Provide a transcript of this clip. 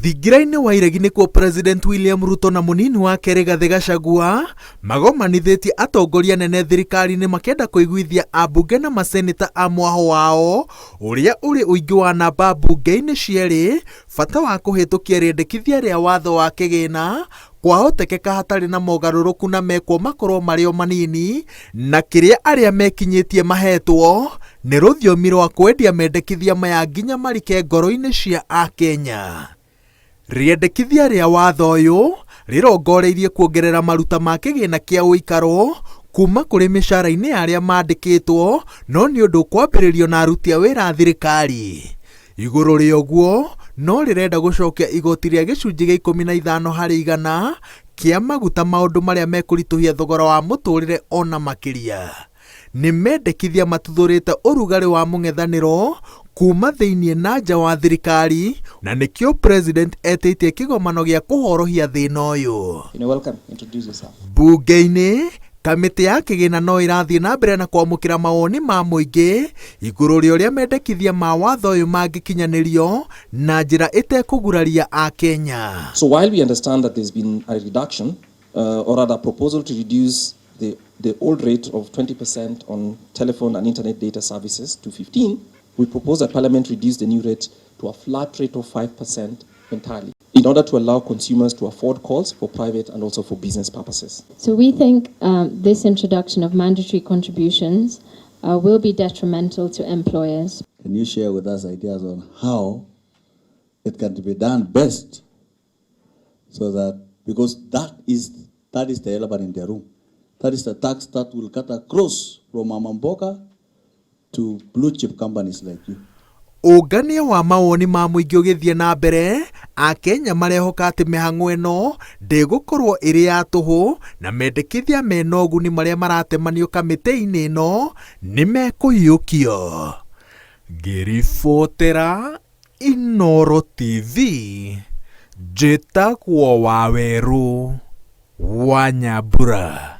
Thingira-inĩ wa iregi nĩkuo President William Ruto na mũnini wake Rigathĩ Gachagua magomanithĩtie atongoria anene thirikari-inĩ makĩenda kũiguithia ambunge na maseneta a mwaho wao ũrĩa ũrĩ ũingĩ wa namba mbunge-inĩ cierĩ bata wa kũhĩtũkia rĩendekithia rĩa watho wa kĩgĩna kwahotekeka hatarĩ na mogarũrũku na mekwo makorwo marĩ o manini na kĩrĩa arĩa mekinyĩtie mahetwo nĩ rũthiomi rwa kwendia mendekithia maya nginya marike ngoro-inĩ cia Akenya. Rĩendekithia rĩa watho ũyũ rĩrongoreirie kuongerera maruta ma kĩgĩna kĩa ũikaro kuma kũrĩ mĩcara-inĩ ya arĩa mandĩkĩtwo no nĩ ũndũ ũkwambĩrĩrio na aruti a wĩra a thirikari. Igũrũ rĩa ũguo, no rĩrenda gũcokia igoti rĩa gĩcunjĩ gĩa 15 harĩ igana kĩa maguta maũndũ marĩa mekũritũhia thogora wa mũtũrĩre ona makĩria. Nĩ mendekithia matuthũrĩte ũrugarĩ wa mũng'ethanĩro kuma thĩinĩ na nja wa thirikari na nĩkĩo President etĩtie kĩgomano gĩa kũhorohia thĩna ũyũ. Mbunge-inĩ, Kamĩtĩ ya kĩgĩna no ĩrathiĩ na mbere na kwamũkĩra mawoni ma mũingĩ igũrũ rĩa ũrĩa mendekithia ma watho ũyũ mangĩkinyanĩrio na njĩra ĩtekũguraria Akenya. So while we understand that there's been a reduction, or rather a proposal to reduce the, the old rate of 20% on telephone and internet data services to 15, we propose that Parliament reduce the new rate to a flat rate of 5% entirely in order to allow consumers to afford calls for private and also for business purposes. So we think this introduction of mandatory contributions will be detrimental to employers. Can you share with us ideas on how it can be done best so that, because that is, that is the elephant in the room. That is the tax that will cut across from Mama Mboga to blue chip companies like you. Ũngania wa mawoni ma mũingĩ ũgĩthiĩ na mbere, Akenya marehoka atĩ mĩhang'o ĩno ndĩgũkorwo ĩrĩ ya tũhũ na mendekithia mena ũguni marĩa maratemanio kamĩtĩ-inĩ ĩno nĩ mekũiyũkio. Ngĩribotera Inooro TV, njĩtagwo Wawerũ wa Nyambura.